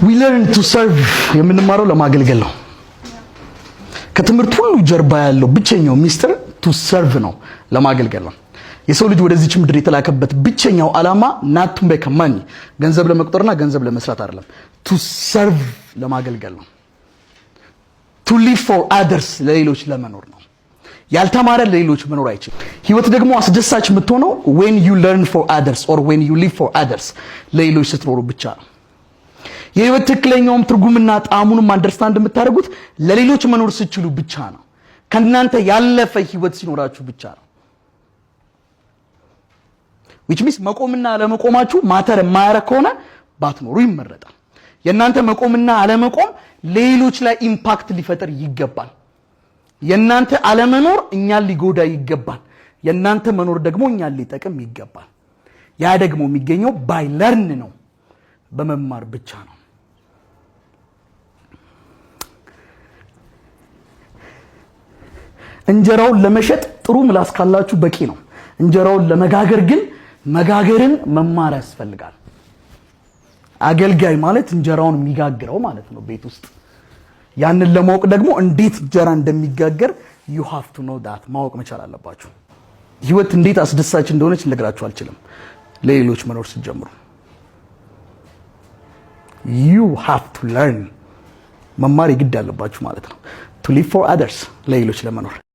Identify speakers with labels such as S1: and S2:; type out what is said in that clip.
S1: We learn to serve። የምንማረው ለማገልገል ነው። ከትምህርት ሁሉ ጀርባ ያለው ብቸኛው ሚስጥር to serve ነው፣ ለማገልገል ነው። የሰው ልጅ ወደዚች ምድር የተላከበት ብቸኛው ዓላማ not to make money፣ ገንዘብ ለመቁጠርና ገንዘብ ለመስራት አይደለም። To serve፣ ለማገልገል ነው። To live for others፣ ለሌሎች ለመኖር ነው። ያልተማረ ለሌሎች መኖር አይችልም። ህይወት ደግሞ አስደሳች የምትሆነው when you learn for others or when you live for others፣ ለሌሎች ስትኖሩ ብቻ ነው። የህይወት ትክክለኛውም ትርጉምና ጣዕሙንም understand የምታደርጉት ለሌሎች መኖር ስትችሉ ብቻ ነው። ከእናንተ ያለፈ ህይወት ሲኖራችሁ ብቻ ነው። Which means መቆምና አለመቆማችሁ matter የማያረግ ከሆነ ባትኖሩ ይመረጣል። የእናንተ መቆምና አለመቆም ሌሎች ላይ impact ሊፈጥር ይገባል። የእናንተ አለመኖር እኛን ሊጎዳ ይገባል። የእናንተ መኖር ደግሞ እኛን ሊጠቅም ይገባል። ያ ደግሞ የሚገኘው by learn ነው፣ በመማር ብቻ ነው። እንጀራውን ለመሸጥ ጥሩ ምላስ ካላችሁ በቂ ነው። እንጀራውን ለመጋገር ግን መጋገርን መማር ያስፈልጋል። አገልጋይ ማለት እንጀራውን የሚጋግረው ማለት ነው ቤት ውስጥ። ያንን ለማወቅ ደግሞ እንዴት እንጀራ እንደሚጋገር you have to know that፣ ማወቅ መቻል አለባችሁ። ህይወት እንዴት አስደሳች እንደሆነች ልነግራችሁ አልችልም። ለሌሎች መኖር ስትጀምሩ you have to learn፣ መማር የግድ ያለባችሁ ማለት ነው። To live for others፣ ለሌሎች ለመኖር።